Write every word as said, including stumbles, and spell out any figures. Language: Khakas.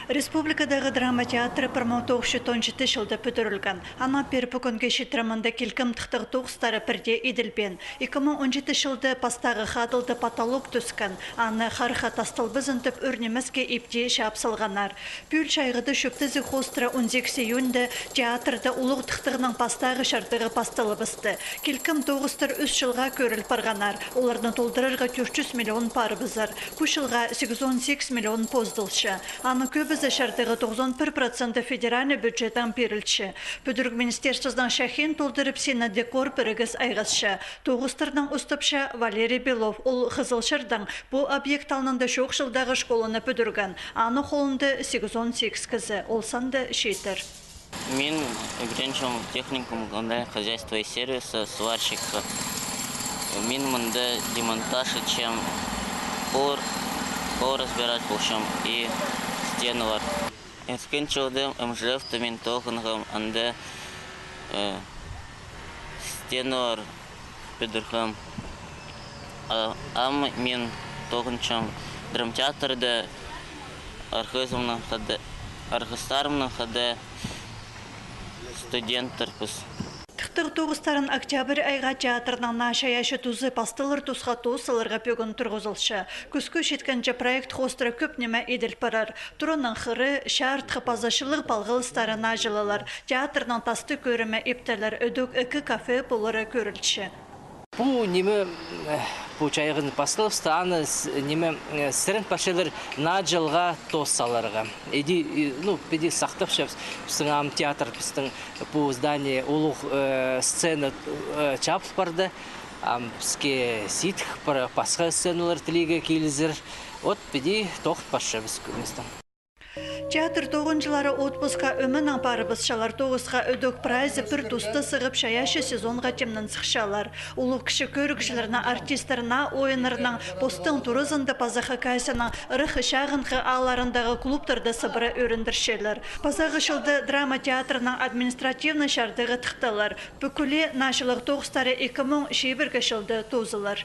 Республикадағы драма театры пір муң тоғыс чӱс он читі чылда пӱдірілген. Аннаң пеер пу кӱнге читіре мында килкім тыхтағ тоғыстары пірдее иділбеен. Ікі муң он читі чылда пастағы хадылда потолок тӱскен. Аны харха тасталбазын тіп ӱр нимеске ипти чаап салғаннар. Пӱӱл чайғыда чӧптезіг хоостыра он сигіс июньда театрда улуғ тыхтағның пастағы чардығы пасталыбысты. Килкім тоғыстар ӱс чылға кӧріл парғаннар. Оларны толдырарға тӧрт чӱс миллион парыбызар. Пу чылға сигізон сигіс миллион поздылча. Аның кӧбізі чардығы, тоғызон пір проценті, федеральный бюджеттең пирілче. Пӱдіріг министерствозының чахиин толдырып, синнең декор пірігіс айғасча. Тоғыстарнаң устапча Валерий Белов. Ол Хызылчардаң, пу объект алнында чоох чылдағы школаны пӱдірген. Аның холында сигізон сигіс кізі, ол сан даа чииттір. Мин ӱгренчем техникум коммунального хозяйства и сервиса, сварщикка. Мин мында демонтаж итчем, пол, пол разбирать полчам и стеналар. Ӧткен чылда М Ж Ф-та мин тоғынғам, анда, э, стеналар пӱдіргем. А, ам мин тоғынчам драмтеатрда арғызымнаң хада, арғыстарымнаң хада студенттербіс. Тыхтағ тоғыстарын октябрь айға театрның наа чайаачы тузы пасталар тусха тоос саларға пӧгін турғызылча. Кӱскӱ читкенҷе проект хоостыра кӧп ниме иділ парар. Тураның хыры, чаартхы паза чылығ палғалыстары нааҷылалар. Театрның тасты кӧрімі иптелер, ідӧк ікі кафе полары кӧрілче. Пу ниме, э, пу чайғыны пасталыбысты, аны с-, ниме, э, сірен парчалар нааҷылға тоос саларға. Іди, и, ну, піди сахтапчабыс, пістің ам театр, пістің пу здание улуғ, э, сцена, э, чабыл парды. Ам піске сидік пір пасха сценалар тілирге килізер. Вот піди тоғын парчабыс кӧместің. Театр тоғынҷылары отпускха ӧменең парыбысчалар. Тоғысха ідӧк прайзы пір туста сығып, чайаачы сезонға тимнен сыхчалар. Улуғ кічіг кӧрігҷілерні артисттер наа ойыннарнаң постың туразында паза Хакасияның ырах чағынғы аалларындағы клубтарда сыбыра ӧріндірчелер. Пазағы чылда драма театрының административный чардығы тыхталар. Пӱкӱле нааҷылығ тоғыстары ікі муң чибіргі чылда тоозылар.